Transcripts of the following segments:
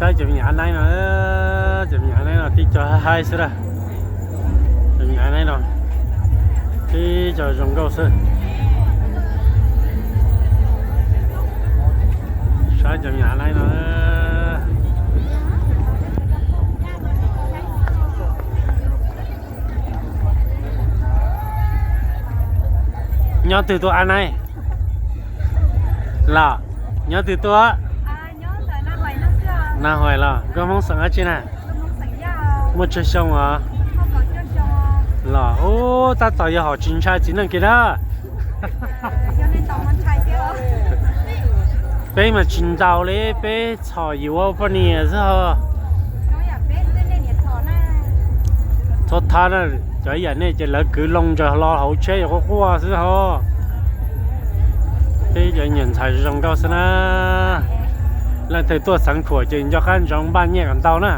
Saib cov me nyuam a naib no, cov me nyuam a naib no tib co haib xwb na. Cov me nyuam a naib no tib co zoo nkauj xwb. Saib cov me nyuam a naib no. Nyob twg tuaj a naib? Los, nyob twg tuaj? Na Huaim los, koj Hmoob xeem dab tsi na? Muaj tsawg xyoo os? Los, ub, tab tom yog hom tsis ntshai txiv neej kiag na. Peb mas tsis ntaus li, peb txhom yuav poj niam xwb ho. Txhob thab na, cov ib yam nej ces lawv kwv loo ntsaws hlo hauv tsheb yuav quaj quaj xwb ho. Peb cov me nyuam ntxhais zoo nkauj xwb na. Leej twg tuaj xeev khuam ces nco qab ntsoov npaj nyiaj kom ntau na.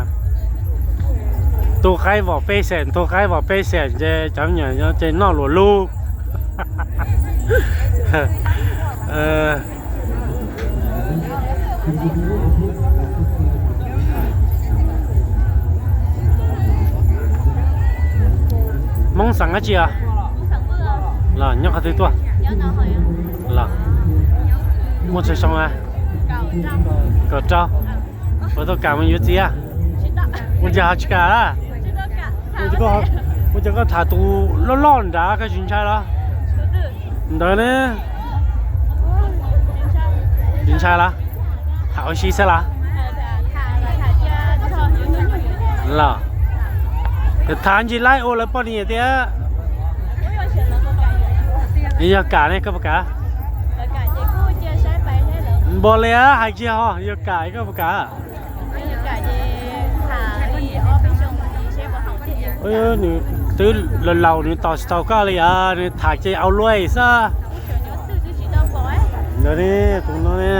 Tus qaib vom peb xees, tus qaib vom peb xees ces cov me nyuam ces noj luam lug. Hmoob xeem dab tsi os? Los nyob qhov twg tuaj? Los muaj tsawg xyoo a? Kaum rau. Puas tau kam mus yuav txiv a? Ua cas ho tsis kam a? Ua cas koj tham tus loj loj nrad koj tsis ntshai los? Ntawd ne. Tsis ntshai los? Tham ua si xwb los? Los tham ntsis laib ua lawv poj niam tiag. Yog kam ne koj puas kam? Npaum li hais tsis ho yog kam koj puas kam? Nws twb laus laus nws tos tsis tau koj li os, nws tham ces au luaj xwb. Ntawd ne, tus no ne.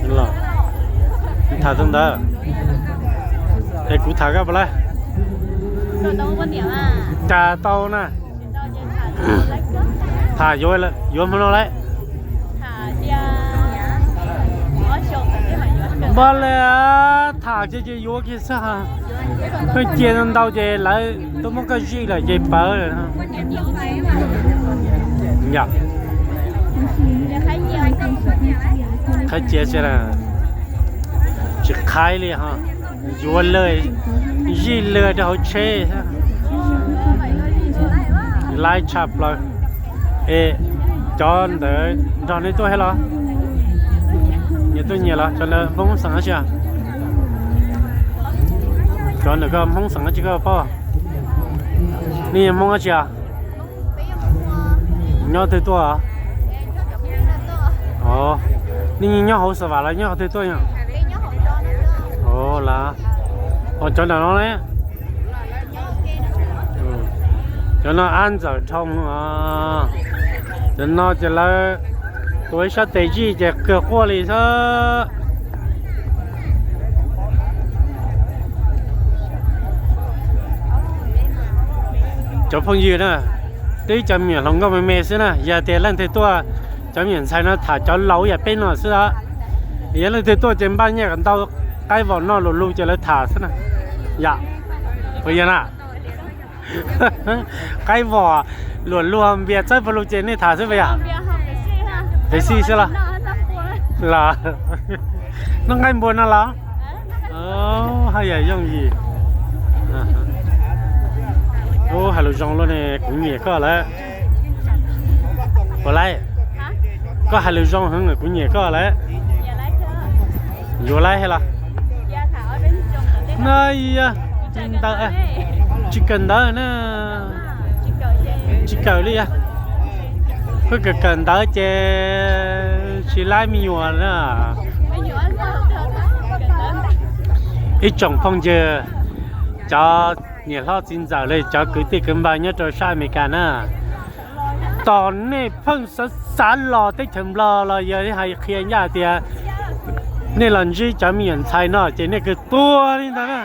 Nws tham tus ntawd, es kuv tham koj puas laib? Cas tau na. Tham yuav hmo no lawm. Npaj li, tham ces ces yuav kiag xwb. Koj cia ntau ces lawv tuaj muab koj zij lawm ces pawv lawm. Qhaib cia tsis qhaib li ho. Yuav lawm, zij lawm rau hauv tsheb. Laib tshaj plaws. Es cov ntawd nrog nej tuaj thiab los? Nyias tuaj nyias los, cov ntawd Hmoob xeem dab tsi? Cov ntawd koj Hmoob xeem dab tsi koj paub? Nej yog Hmoob dab tsi os? Nyob twg tuaj? Nej nyob hauv Xav Vam los nyob twg tuaj? Os, cov ntawm no ne? Cov no ab ntxawm dhau. Cov no ces lawv tuav ib sab tes zij ces kawg quaj li xwb. Cov phooj ywg na, twb cov me nyuam hluas nkauj me me xwb na, yog tias leej twg tuaj, cov me nyuam ntxhais no tham cov laus yam peb no xwb. Yog leej twg tuaj ces npaj nyiaj kom ntau, qaib vom noj luam lug ces lawv tham xwb na. Yom, puas yog na? Qaib vom luam lug npias txawb pawg lug ces nej tham xwb puas yog? Pes xij xwb los? Los noj nqaij npua no los? Haj yam yooj yim. Hais lus zoo luaj ne, kuv nyiam koj lawm. Puas laib? Koj hais lus zoo heev, kuv nyiam koj lawm. Yuav laib thiab los? Na, ntawd tsis kawm ntawv na. Tsis kawm li. Koj kawm kawm ntawv ces tsis laib me nyuam na. Ib tsoom phooj ywg, cov niam hlob txiv ntxawm los cov kwv tij kwv npawg nyob rau sab Amelikas na, tos nej pheej xav xav los teb chaws Nplog los yog hais qhia ncaj tias nej los ntsib cov me nyuam ntxhais no ces nej kawg tuag li ntag na,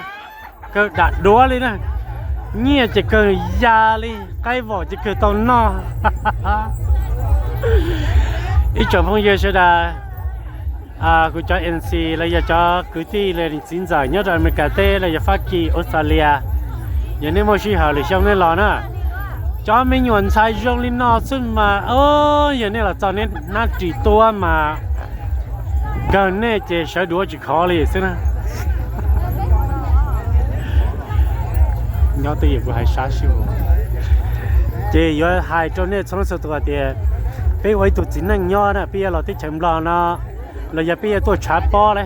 kawg dam duav li na, nyiaj ces kawg ya li, qaib vom ces kawg tau noj. Ib tsoom phooj ywg sawv daws, Kuv cov M C los yog cov kwv tij los txiv ntxawm nyob rau Amelikas teb los yog Fab Kis, Australia, yog nej muaj sij hawm lwm xyoo nej los na, cov me nyuam ntxhais zoo li no xwb mas, yog nej los txog nej hnab ris tuab mas kawg nej ces sawv duav tsis khov li xwb na. Nyob twj ywm kuv hais sab sib ua. Ces yuav hais rau nej txhua leej txhua tus hais tias peb ua ib tug txiv neej nyob na, peb yuav los teb chaws Nplog no los yog peb yuav tuaj tshav pob li,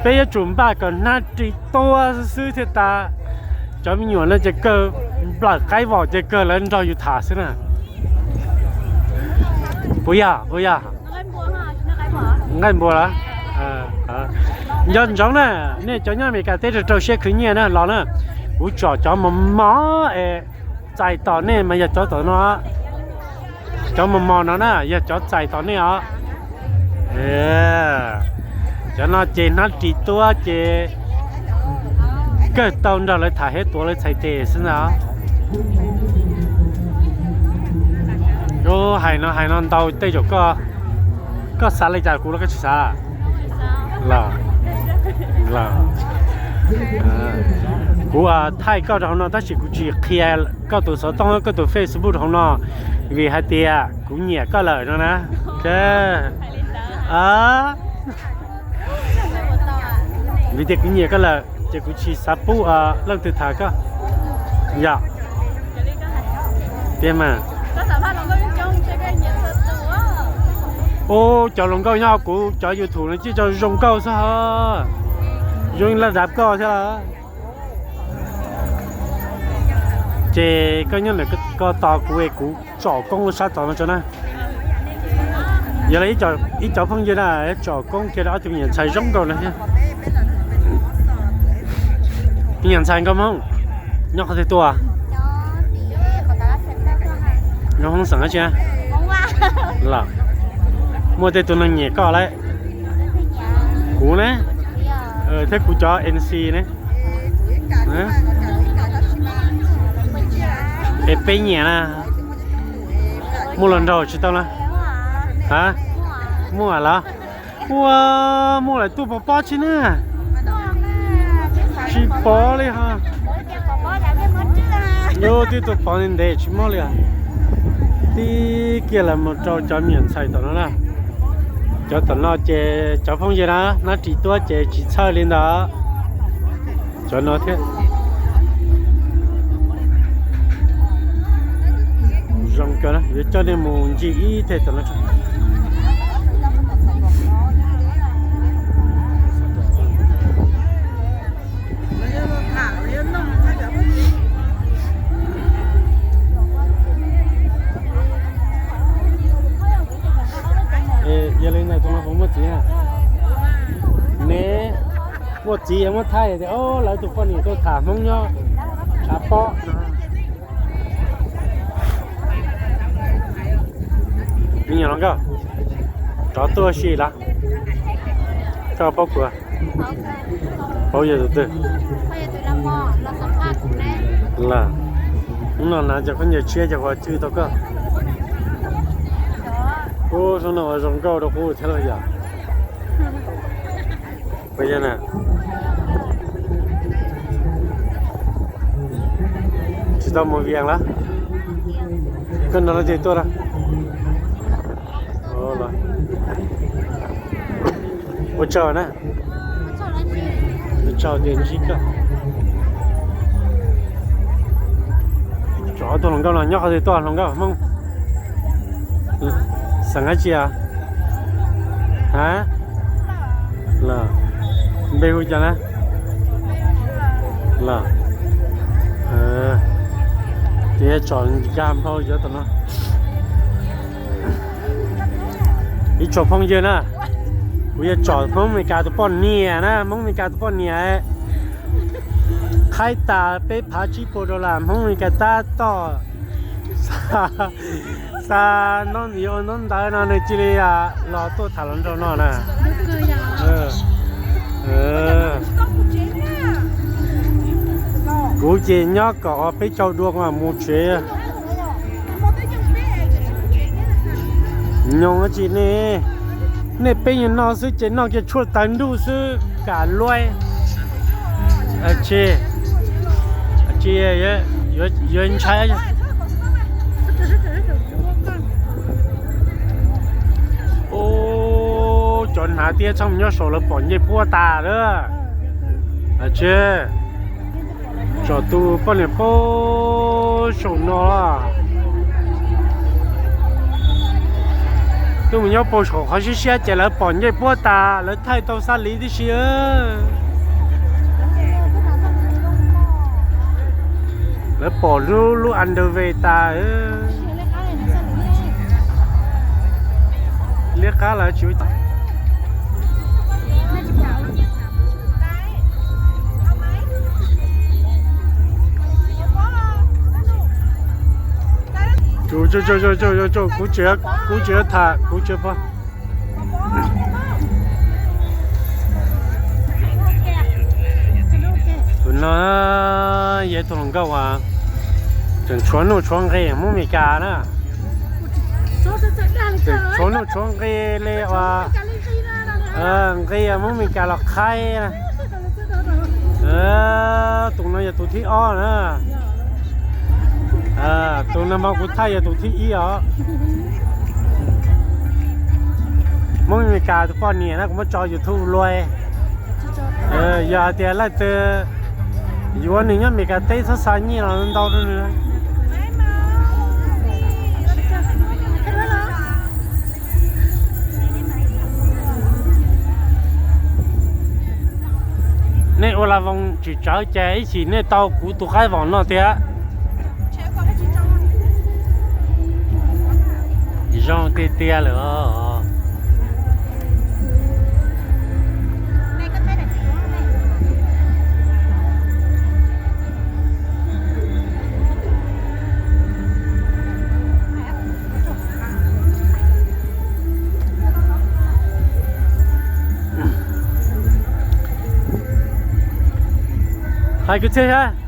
peb yuav tsum npaj kom hnab ris tuab xwb xwb thiaj tas. Cov me nyuam no ces kawg nplawm qaib vom ces kawg lawv nrog yus tham xwb na. Puas yog, puas yog? Nqaij npua lawm. Nco ntsoov na, nej cov nyob Amelikas teb rau rau siab khwv nyiaj na los na. Kuv tsom cov mos mos es txais tos nej mas yog cov tom no. Cov mos mos no na yog cov txais tos nej os. Cov no ces hnab ris tuab ces kawg tau nrog lawv tham thiab tuav lawv txhais tes xwb ntag. Hais no hais no ntau tej zaum koj, koj xav li cas kuv los koj tsis xav los. Kuv thaij koj rau hauv no tab sis kuv tsis qhia koj tus xov tooj koj tus Facebook rau hauv no, vim hais tias kuv nyiam koj lawm no na. Vim tias kuv nyiam koj lawm ces kuv tsis xav pub leej twg tham koj. Yog tiag mas. Ub, cov hluas nkauj nyob kuv cov YouTube no cij tso zoo nkauj xwb ho. Zoo laj dav koj thiab lawm. Ces koj nyob ntawm koj tos kuv es kuv tsom koob lub sab tod no tso na. Yog li ib cov phooj ywg na, tsom koob kiag rau ob tug me nyuam ntxhais zoo nkauj no thiab. Me nyuam ntxhais nkauj Hmoob, nyob qhov twg tuaj? Nyob Hmoob xeem dab tsi? Los, muaj tej tus neeg nyiam koj lawm. Kuv ne, thiab kuv cov M C ne. Es peb nyiam na. Muaj los nraug tsis tau na? A, muaj los? Ua, muaj lawm tuaj pov pob tsis na? Tsis pov li ho. Yuav twb tuaj pov ntev ntev tsis mob li os. Tib kiag los mus rau cov me nyuam ntxhais tom no na. Cov tom no ces cov phooj ywg na, hnab ris tuab ces tsis txhawj li ntawd. Cov no thiab. Zoo kawg na, yuav coj nej mus ncig ib teg tom no. Yog li ntawd tus no puas muaj txiv? Ne, muaj txiv yog muab thaij tias lawv tus poj niam tuaj tham Hmoob nyob tshav pob. Me nyuam hluas nkauj, rov tuaj si los? Koj paub puas? Paub yog tus twg? Los, hnub no hnav cov khaub ncaws tshiab cov uas cwj tau koj. Ub, hnub no ua zoo nkauj rau kuv thiab los yog? Puas yog na? Tsis tau mus Vias los? Koj nrog leej twg tuaj na? Ua tsaug na. Ua tsaug tias ntsib koj. Tsov tuaj hluas nkauj no nyob qhov twg tuaj hluas nkauj Hmoob? Xeem dab tsi os? Ha? Los, npe hu cas na? Los, ces tsom nkag nplho cov tom no. Ib tsoom phooj ywg na, kuv yuav tsom Hmoob Amelikas tus poj niam na, Hmoob Amelikas tus poj niam. Qhaib tas peb phav tsib puas dollar Hmoob Amelikas tab tom xa ntaub ntawv no nws cia li los tuaj tham hluas nraug no na. Kuv ces nyob kom peb caug dua kuv mam mus tsev. Nyoos dab tsi ne? Nej peb nyuag no xwb ces noj kiag tshuaj taw ntuj xwb kam luaj. Tsis, tsis, yuav ntshai. Ub, cov hnav tiab txhob mus nyob saum lawv pom ncej puab tas lawm. Tsis, tsom tus poj niam puag saum no. Twb mus nyob puag saum qhov siab siab ces lawv pom ncej puab tas, lawv thaij tau xab liv tib si. Lawv pom lub lub underwear tas. Liab qab lawv tsis Kuv tsis, kuv tsis tham, kuv tsis pom. Tus no yog tus hluas nkauj uas tseem tshuav nuj tshuav nqi Hmoob Mes Kas na. Tseem tshuav nuj tshuav nqi li uas nqi Hmoob Mes Kas los qhaib. Tus no yog tus thib ob na. Tus no mas kuv thaij yog tus thib ib os. Hmoob Mes Kas tus poj niam na kuv muab tso YouTube luaj. Yog hais tias leej twg yuav nws nyob Mes Kas teb txhob xa nyiaj los ntau rau nws. Nej ua la voos tsis tsawv ces ib chim nej tau kuv tus qaib voos no thiab. Zoo tiag tiag lawm. Hais kwv txhiaj thiab.